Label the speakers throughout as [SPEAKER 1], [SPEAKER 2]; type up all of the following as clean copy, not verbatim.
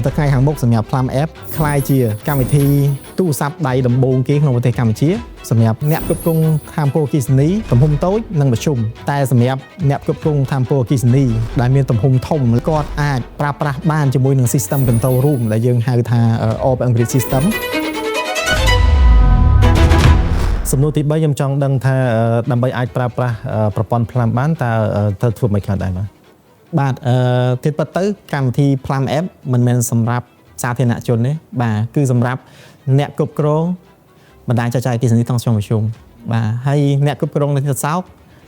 [SPEAKER 1] ទៅថ្ងៃខាងមុខសម្រាប់ Plum App ក្លាយជាកម្មវិធីទូរស័ព្ទដៃដំបូងគេក្នុងប្រទេសកម្ពុជាសម្រាប់អ្នកគ្រប់គ្រងថាមពលអគ្គិសនីទំហំតូចនិងមធ្យមតែសម្រាប់អ្នកគ្រប់គ្រងថាមពលអគ្គិសនីដែលមានទំហំធំគាត់អាចប្រើប្រាស់បានជាមួយនឹង System Control Room ដែលយើងហៅថា Open Grid System។
[SPEAKER 2] សំណួរទី3ខ្ញុំចង់ដឹងថាដើម្បីអាចប្រើប្រាស់ប្រព័ន្ធ Plum បានតើត្រូវធ្វើម៉េចខ្លះដែរបាទ?
[SPEAKER 1] បាទអឺទៀតពិតទៅកម្មវិធី Plum App មិនមែនសម្រាប់សាធារណជនទេបាទគឺសម្រាប់អ្នកគ្រប់គ្រងបណ្ដាញចែកចាយអគ្គិសនីតង់ស្យុងមធ្យមបាទហើយអ្នកគ្រប់គ្រងនៅទីសោក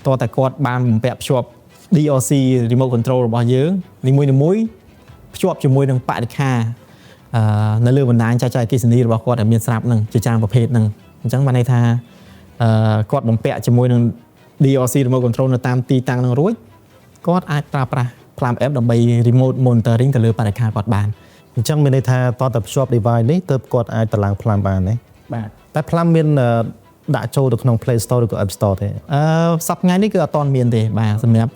[SPEAKER 1] តើតែគាត់បានបំពាក់ភ្ជាប់ DRC remote control របស់យើងនីមួយៗភ្ជាប់ជាមួយនឹងបរិក្ខារនៅលើបណ្ដាញចែកចាយអគ្គិសនីរបស់គាត់ដែលមានស្រាប់នឹងជាច្រើនប្រភេទហ្នឹងអញ្ចឹងបានន័យថាគាត់បំពាក់ជាមួយនឹង DRC remote control នៅតាមទីតាំងហ្នឹងរួចគាត់អាចប្រើប្រាស់ Plum App ដើម្បី remote monitoring ទៅលើបរិក្ខារគាត់បាន។
[SPEAKER 2] អញ្ចឹងមានន័យថាតើតើភ្ជាប់ device នេះទើបគាត់អាចតម្លើង Plum បានទេ?
[SPEAKER 1] បាទ។
[SPEAKER 2] តែ Plum មានដាក់ចូលទៅក្នុង Play Store ឬក៏ App Store ទេ?
[SPEAKER 1] សប្តាហ៍ថ្ងៃនេះគឺអត់ទាន់មានទេបាទសម្រាប់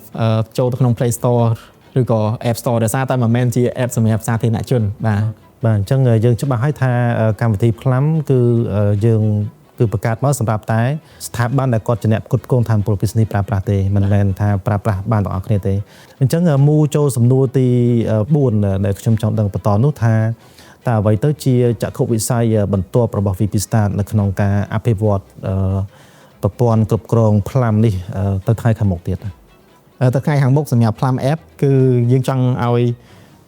[SPEAKER 1] ចូលទៅក្នុង Play Store ឬក៏ App Store ដោយសារតែមិនមែនជា app សម្រាប់សាធារណជនបាទ។
[SPEAKER 2] បាទអញ្ចឹងយើងច្បាស់ហើយថាកម្មវិធី Plum គឺយើងគឺបង្កើតមកសម្រាប់តែស្ថាប័នដែលគាត់ជាអ្នកផ្គត់ផ្គង់ថាមពលអគ្គិសនីប្រើប្រាស់ទេមិនមែនថាប្រើប្រាស់បានទាំងអស់គ្នាទេអញ្ចឹងមូចូលសំណួរទី4ដែលខ្ញុំចង់ដឹងបន្តនោះថាតើអ្វីទៅជាចក្ខុវិស័យបន្ទាប់របស់ VP Start នៅក្នុងការអភិវឌ្ឍប្រព័ន្ធគ្រប់គ្រង Plum នេះទៅថ្ងៃខាងមុខទៀត?
[SPEAKER 1] ទៅថ្ងៃខាងមុខសម្រាប់ Plum App គឺយើងចង់ឲ្យ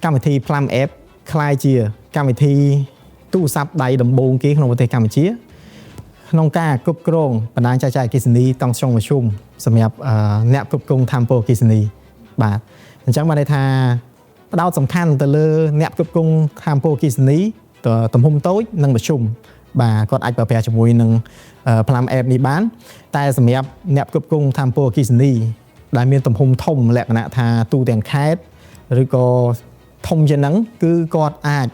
[SPEAKER 1] កម្មវិធី Plum App ក្លាយជាកម្មវិធីទូរស័ព្ទដៃដំបូងគេក្នុងប្រទេសកម្ពុជាក្នុងការគ្រប់គ្រងបណ្ដាញចែកចាយអគ្គិសនីតង់ស្យុងមធ្យមសម្រាប់អ្នកគ្រប់គ្រងថាមពលអគ្គិសនីបាទអញ្ចឹងបានន័យថាផ្ដោតសំខាន់ទៅលើអ្នកគ្រប់គ្រងថាមពលអគ្គិសនីទំហំតូចនិងមធ្យមបាទគាត់អាចប្រើប្រាស់ជាមួយនឹង Plum App នេះបានតែសម្រាប់អ្នកគ្រប់គ្រងថាមពលអគ្គិសនីដែលមានទំហំធំលក្ខណៈថាទូទាំងខេត្តឬក៏ធំជាងហ្នឹងគឺគាត់អាច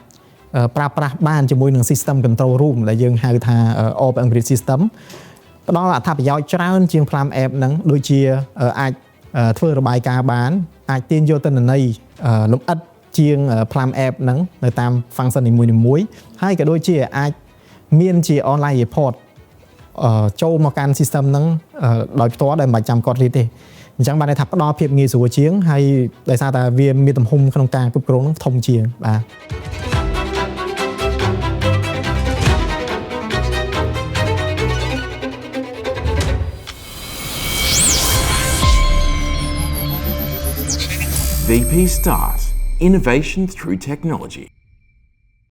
[SPEAKER 1] ប្រើប្រាស់បានជាមួយនឹង System Control Room ដែលយើងហៅថា Open Grid System ផ្ដល់អត្ថប្រយោជន៍ច្រើនជាង Plum App ហ្នឹងដូចជាអាចធ្វើរបាយការណ៍បានអាចទាញយកទិន្នន័យលម្អិតជាង Plum App ហ្នឹងនៅតាម function នីមួយៗហើយក៏ដូចជាអាចមានជា online report ចូលមកកាន់ system ហ្នឹងដោយផ្ទាល់ដែលមិនបាច់ចាំគាត់រៀបទេអញ្ចឹងបានន័យថាផ្ដល់ភាពងាយស្រួលជាងហើយដោយសារតែវាមានទំហំក្នុងការគ្រប់គ្រងហ្នឹងធំជាងបាទ។
[SPEAKER 3] VP Start Innovation through technology.